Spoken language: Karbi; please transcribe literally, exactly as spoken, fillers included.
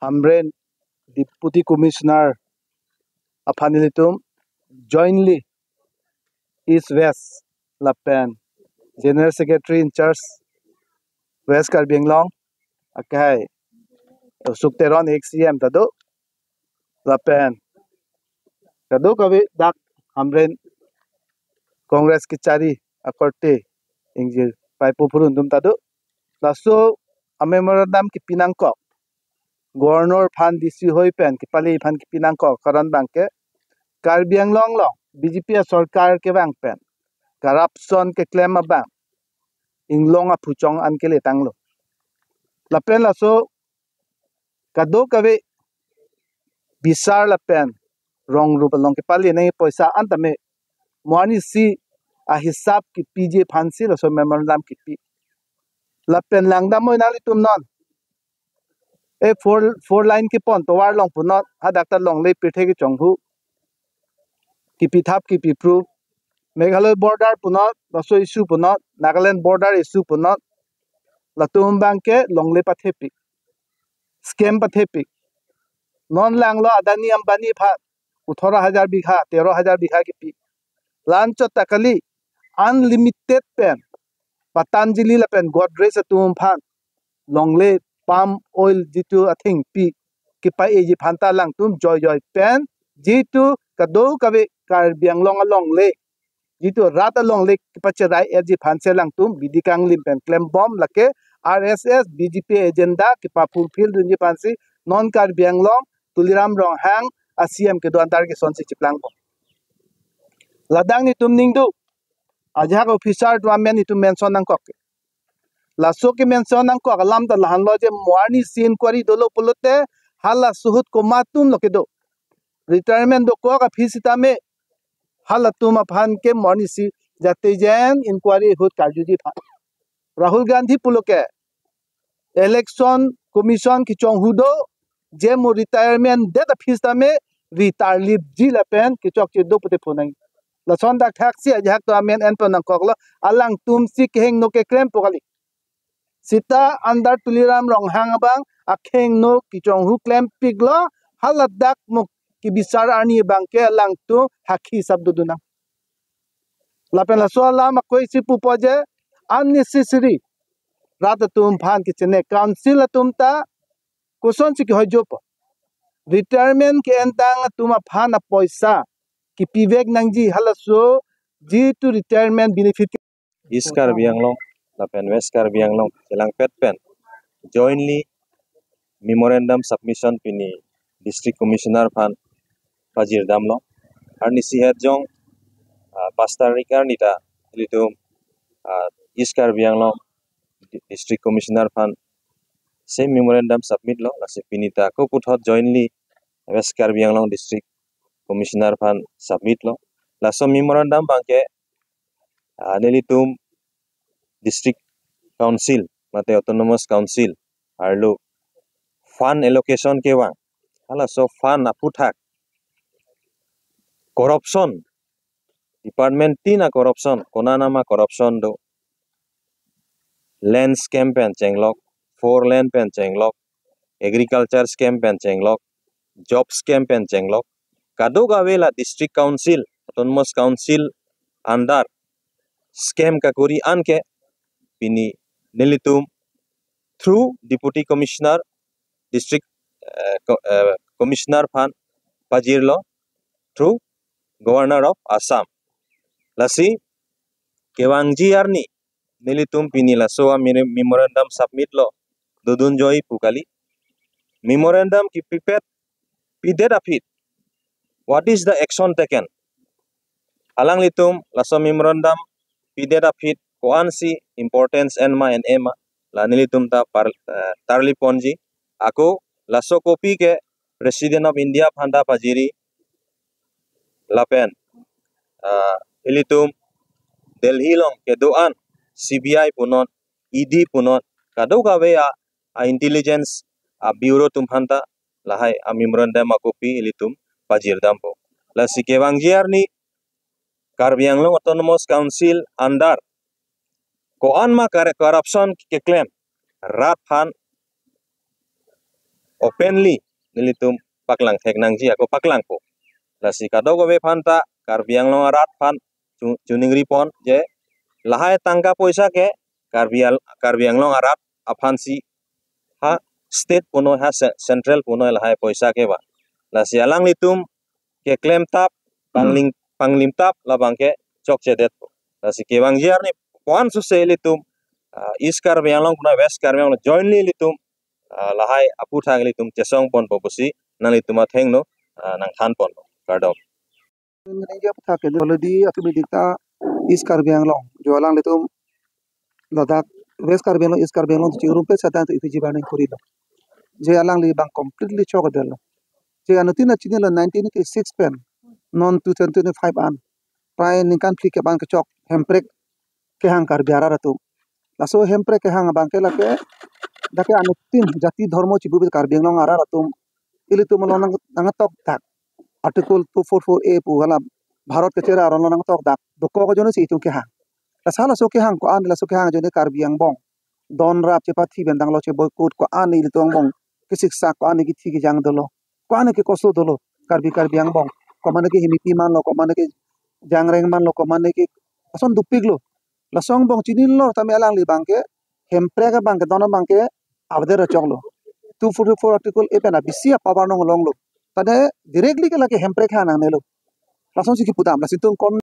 Hamren Deputy Commissioner aphan ilitum jointly East West lapen General Secretary in charge West Karbi Anglong akai Suk Teron ex C M ta do lapen kadokave dak Hamren Congress kechari akorte ingjir paipo phurun atum ta do. Laso a memorandum kipi nangkok Governor aphan D C hoi pen kepale aphan kipi nangkok karon abangke Karbi Anglong along B J P asorkar kevang pen corruption keklem abang inglong aphuchong an kele tanglo. Lapen laso kadokave bisar lapen rong rup along kepale nangji poisa an tame mo arnisi ahisap kipiji aphansi laso memorandum kipi. Lapen langdam oi nanglitum non e four, four lane kepon tovar along punot hadak ta longle pirthe kechonghu kipithap kipiphru, Meghalaya border punot, laso issue punot, Nagaland border issue punot, latum abangke longle pathepik, scam pathepik. Non langlo Adani Ambani aphan othoro hajar bigha, tero hajar bigha kipi. La-anchot ta kali, unlimited pen Patanjali lapen Godrej atum aphan longle palm oil jitu athengpi kepa-eji aphan ta alangtum joijoi pen jitu kadokave Karbi Anglong alongle jitu rat alongle kepacherai-etji aphansi alangtum bidi kanglim pen klembom, lake R S S B J P agenda kepa-fulfill dunji aphansi non Karbi Anglong Tuliram Ronghang a C M kedo antar kesonsi chiplangbom. Ladak netum ningduk ajahak officer atum amen netum mention nangkok. Laso kemention nangkok alam ta lahenlo je mo arnisi inquiry dolo pulote halaso ahut komat atumlo kedo. Retirement dokok aphi sitame halatum aphan ke mo arnisi jate jen inquiry ahut karjuji aphan. Rahul Gandhi pulo ke Election Commission kechonghu do, je mo retirement det aphi sitame retire lipji lapen kechokche do pute phonang. Lason dak thaksi ajahak atum amen enpo nangkoklo, alangtumsi kehingno keklempo kali. Sita under Tuliram Ronghang abang akehingno kechonghu klempiklo, haladak mo kebisar arni abangke alangtum hakhi hisap dodunang. Lapen laso alam ako isi pupo je unnecessary rat atum aphan kechene, council atum ta kosonsi kehoijopo. Retirement ke-entang atum aphan apoisa kipivek nangji halaso jitu retirement benefit ke- East Karbi Anglong lapen West Karbi Anglong chelangpet pen jointly memorandum submission pini District Commissioner aphan pajirdamlo. Arnisi het jong, ah, pas tarik arni ta ilitum, ah, East Karbi Anglong Di-, District Commissioner aphan same memorandum submit lo, lasi pini ta ako puthot jointly West Karbi Anglong District Commissioner aphan submit lo. Laso memorandum abangke, ah, nelitum District Council mate Autonomous Council arlo fund allocation kevang, halaso fund aphuthak corruption, department tin a-corruption, konanama corruption do, land scam pen chenglok, four lane pen chenglok, agriculture scam pen chenglok, job scam pen chenglok, kadokave la District Council, Autonomous Council under scam kakuri anke pini nelitum through Deputy Commissioner, District, eh, co-, eh, Commissioner aphan pajirlo through Governor of Assam. Lasi kevangji arni nelitum pini laso a mere-, memorandum submit lo dodunjoi pu kali. Memorandum kipipet pidet aphi, what is the action taken? Alanglitum laso memorandum pidet aphi ko-ansi importance en ma en-e ma, la nelitum ta par-, eh, tarli ponji. Ako laso copy ke President of India aphan ta pajiri lapen, ah, ilitum Delhi along kedo-an C B I punon, E D punon, kadokave a, a-intelligence a-bureau atum aphan ta lahai a-memorandum a-copy ilitum pajirdampo. Lasi kevangji arni Karbi Anglong Autonomous Council under ko-an ma kar-, corruption keklem, rat aphan openly nelitum paklang thek nangji ako paklangpo. Lasi kadokave aphan ta Karbi Anglong arat aphan chu-, chuningripon je lahai tangka poisa ke Karbi Al-, Karbi Anglong arat aphansi ha state punoi ha ce-, central punoi lahai poisa ke ba. Lasi alanglitum keklem tap, pangling, panglim tap labang ke chokchedet. Lasi kevangji arni puan suse ilitum, ah, East Karbi Anglong punoi West Karbi Anglong jointly ilitum, ah, lahai aputhak ilitum chesongponpo pusi nanglitum athengno, ah, nangthanponpo. Kardom. India aputhak ke already atum idikta East Karbi Anglong jo alanglitum ladak West Karbi Anglong, East Karbi Anglong chingrum pe sadang tu ipiji baning kurilo. Je alangli bang completely chokdetlo. Je anuttin chinilo nineteen eighty-six pen non two thousand twenty-five an prai ningkan phli kebang kechok hemprek kehang Karbi arat atum. Laso hemprek kehang abang ke lake dak ke anuttin jati dhormo chibu Karbi Anglong arat atum ilitum along nang, nangtokdak. Article two four four A pu hala Bharat kachera aron along nangtokdak. Dokok ajoine si itum kehang. Lasi laso kehang ko-an, laso kehang ajoine Karbi angbong don rap chepathi pen danglo che boycott ko-an ilitum angbong kesiksak ko-an kithi kejang dolo. Ko-an ke koso dolo. Karbi Karbi angbong. Komatne ke Hemeti manlo, komatne ke Jangreng manlo, komatne ke ason dopiklo. Laso angbong chinilo tame alangli bang ke hemprek abang ke don abang ke avedet choklo. Two forty-four article A pen abisi apower nang longlo. Tade directly ke lake hemprek ha nangnelo. Lasonsi kipudam, lasi itum kon